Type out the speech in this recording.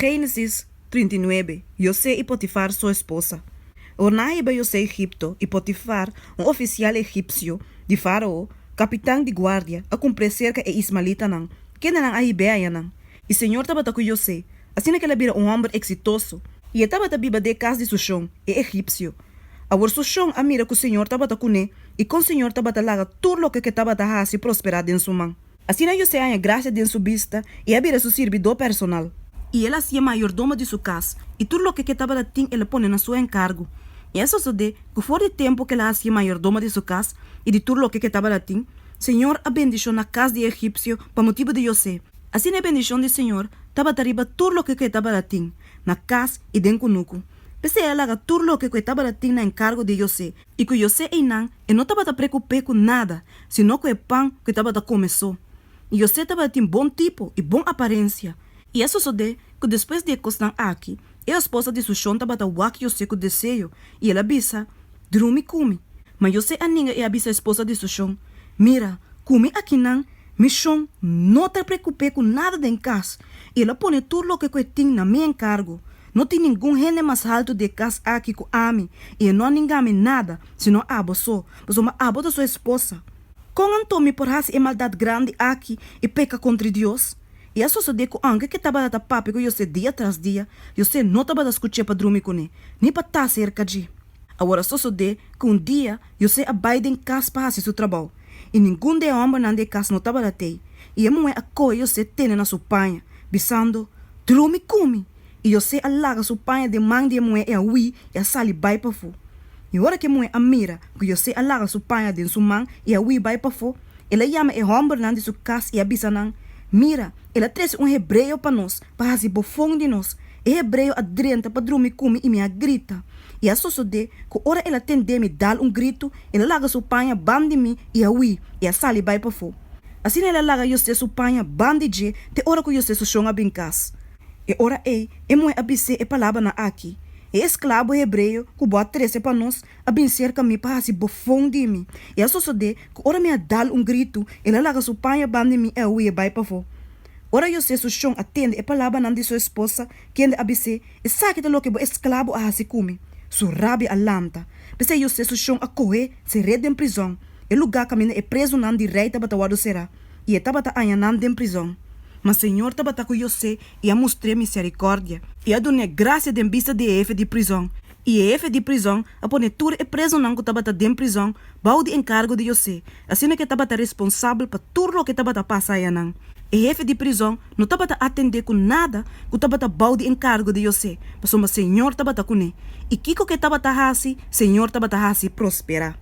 Génesis 39, José i Potifar su esposa. Ora nan a hiba José Egipto, i Potifar, un ofisial egipsio di Fárao, kapitan di guardia, a kumpr'é serka e ismaelitanan, kendenan a hib'é ayanan. I señor tabata ku José, asina ku el a bira un hòmber eksitoso, i e tabata biba den e kas di su shon, e egipsio. Awor su shon a mira ku señor tabata kuné i kon señor tabata laga tur loke ku e tabata hasi prosperá den su man. Asina José a haña grasia den su bista i a bira su sirbidó personal. I el a hasié mayordomo di su kas, i tur loke ku e tabata tin el a pone na su enkargo. I a sosodé ku for di tempu ku el a hasié mayordomo di su kas i di tur loke ku e tabata tin, señor a bendishoná kas di e egipsio pa motibu di José. Asina e bendishon di señor tabata riba tur loke ku e tabata tin, na kas i den kunuku. P'esei el a laga tur loke ku e tabata tin na enkargo di José, I ku José einan e no tabata preokup'é ku nada, sino ku e pan ku e tabata kome so. I José tabatin bon tipo i bon aparensia. I a sosodé ku despues di e kosnan aki, e esposa di su shon tabata wak José ku deseo, i el a bisa, Drumi ku mi. Ma José a ninga i a bisa esposa di su shon, Mira, ku mi akinan, mi shon no ta preokup'é ku nada den kas, i el a pone tur loke ku e tin na mi enkargo. No tin ningun hende mas haltu di e kas aki ku ami, i e no a ninga mi nada, sino abo so, pasobra abo ta su esposa. Kon anto mi por hasi e maldat grandi aki i peka kontri Dios? I a sosodé ku aunke ku e tabata ta papia ku José dia tras dia, José no tabata skuch'é pa drumi kuné, ni pa ta serka dje. Awor a sosodé ku un dia José a bai den kas pa hasi su trabou, i ningun di e hòmbernan di e kas no tabata tei, i e muhé a kohe José tene na su paña, bisando, Drumi ku mi! I José a laga su paña den man di e muhé i a hui i a sali bai pafó. I ora ku e muhé a mira ku José a laga su paña den su man i a hui bai pafó, el a yama e hòmbernan di su kas i a bisa nan, Mira, el a trese un hebreo pa nos pa hasi bofon di nos. E hebreo a drenta pa drumi ku mi i mi a grita. I a sosodé ku ora el a tendé mi dal un gritu, el a laga su paña ban di mi i a hui i a sali bai pafó. Asina el a laga José su paña ban di dje te ora ku José su shon a bin kas. E ora ei e muhé a bis'é e palabranan aki, E esklabo hebreo ku bo a trese pa nos a bin serka mi pa hasi bofon di mi. I a sosodé ku ora mi a dal un gritu, el a laga su paña ban di mi i a huye bai pafó. Ora José su shon a tende e palabranan di su esposa, kende a bis'é, Esaki ta loke bo esklabo a hasi ku mi, su rabia a lanta. P'esei José su shon a koh'é ser'é den prizòn, e lugá kaminda e prezunan di rei tabata wòrdu será, i e tabata aña nan den prizòn. Ma Señor tabata ku José i a mustr'é miserikòrdia, i a dun'é grasia den bista di e hefe di prizòn. I e hefe di prizòn a pone tur e prezunan ku tabata den prizòn bou di enkargo di José, asina ku e tabata responsabel pa tur loke tabata pasa ayanan. E hefe di prizòn no tabata atendé ku nada ku tabata bou di enkargo di José, pasobra Señor tabata kuné, i kiko ku e tabata hasi, Señor tabata hasi prosperá.